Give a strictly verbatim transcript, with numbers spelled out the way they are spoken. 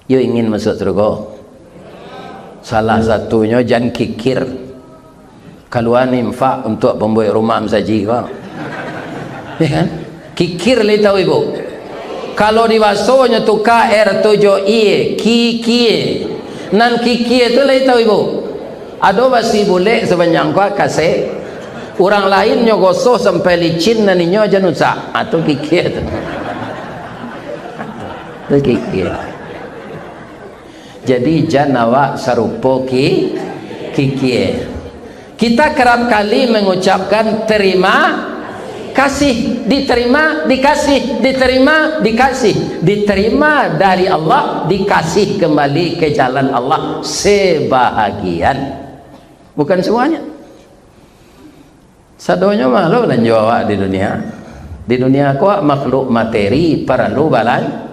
Yo ingin masuk surga? Salah satunyo, jan kikir. Kalua infak untuak pambuek rumah masajik ko. Ya kan? Kikir lai tahu ibu? Kalau di basonyo tuka R tu jo ie, kikie. Nan kikie tu lai tahu ibu? Ado basi bulek sapanjang ko kasek. Urang lain nyo gosoh sampai licin, nan inyo jan usak. Ah, tu kikie tu. Tu kikie. Jadi, jan awak sarupo ki-, kikie. Kita kerap kali mengucapkan terima kasih, diterima, dikasih, diterima, dikasih, diterima dari Allah, dikasih kembali ke jalan Allah sebahagian. Bukan semuanya. Sadonyo mah lo balanjo awak di dunia. Di dunia ko makhluk materi paralu balan-,